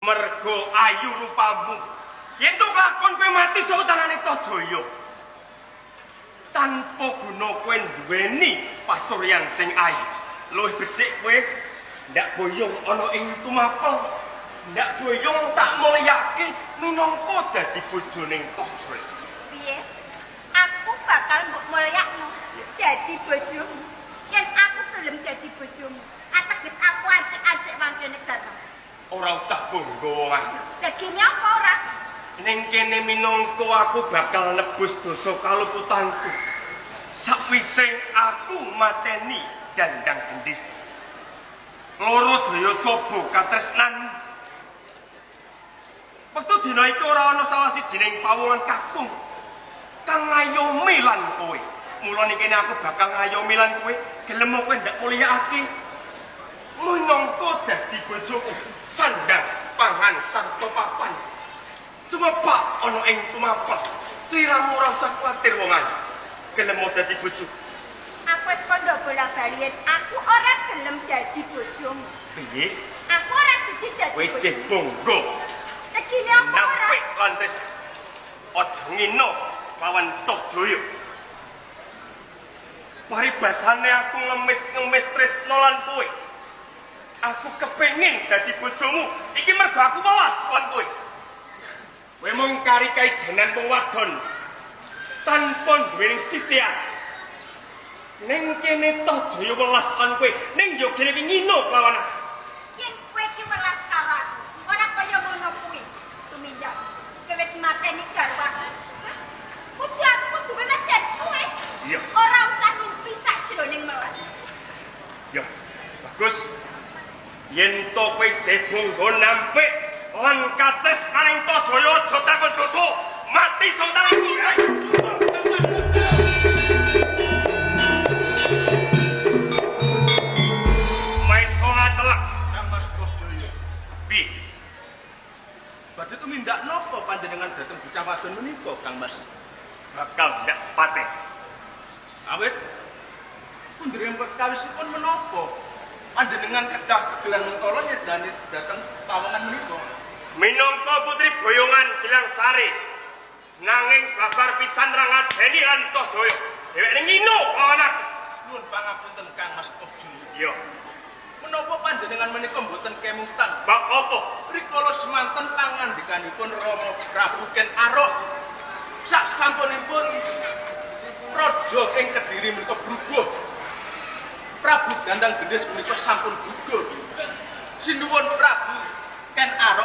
Mergo ayu rupamu. Yen to lakon kowe mati sawetarané Tohjaya. Tanpa guna kowe duweni pasuryan sing ayu. Luwih becik kowe ndak boyong ana ing tumapel. Ndak boyong tak mulyake minangka dadi bojoning Tohjaya. Piye? Aku bakal mbok mulyakno dadi bojomu. Yen aku gelem dadi bojomu, ateges aku acik-acik mangkene dateng. Ora usah bangga wong ayu. Lah gene apa ora? Ning kene minangka aku bakal nebus dosa kaluputanku. Sakwise aku mateni Dandang Gendis. Loro Jaya Sobo katresnan. Wektu dina iki ora ana salah sijining pawongan kakung kang ngayomi lan kowe. Mula ning kene aku bakal ngayomi lan kowe, gelem kowe ndak mulyakake minangka dadi bojoku, sandang, pangan sarta papan. Sumepak ana ing tumapel. Sliramu ora usah kuwatir wong ayu. Gelem dadi bojoku. Aku wis kandha bola-bali yen aku ora gelem dadi bojomu. Piye? Aku ora sudi dadi Kowe bojomu. jeh bangga. Tegine apa ora? Nampik lan tresna. Aja ngino lawan Tohjaya. Paribasane aku ngemis-ngemis tresna lan kowe. Aku kepengin dadi bojomu. Iki mergo aku welas lan kowe. Kowe mung kari kaijenan wong wadon tanpa duweni sisihan. Ning kene Tohjaya welas lan kowe, ning yo kene iki ngino lawan aku. Yen kowe iki welas karo aku, ora kaya ngono kuwi. Tumindak. Kowe wis mateni garwaku. Kudu aku kudu welas yen kowe. Iya. Ora usah mimpi sakjroning melas. Ya, bagus. Yen to kowe jebonggo nampik lan katresnaning Tohjaya aja takon dosa, mati sontaranku. Maeso ngatelak Kang Mas Tohjaya. Piye? Badhe tumindak napa panjenengan dhateng bocah wadon menika, Kang Mas? Bakal ndak paten. Awit punjeripun perkawisipun menapa? Panjenengan kedah kegelan mentala nyedani dhateng pawongan menika. Minangka putri boyongan Gilang Sari. Nanging babar pisan ra ngajeni lan Tohjaya. Dheweke ngino lawan aku. Nuwun pangapunten Kang Mas Tohjaya. Iya. Menapa panjenengan menika mboten kemutan? Bab apa? Rikala semanten pangandikanipun Rama Prabu Ken Arok. Sak sampunipun raja ing Kediri menika brubuh. Prabu Dandang Gendis menika sampun gugur. Sinuwun Prabu Ken Arok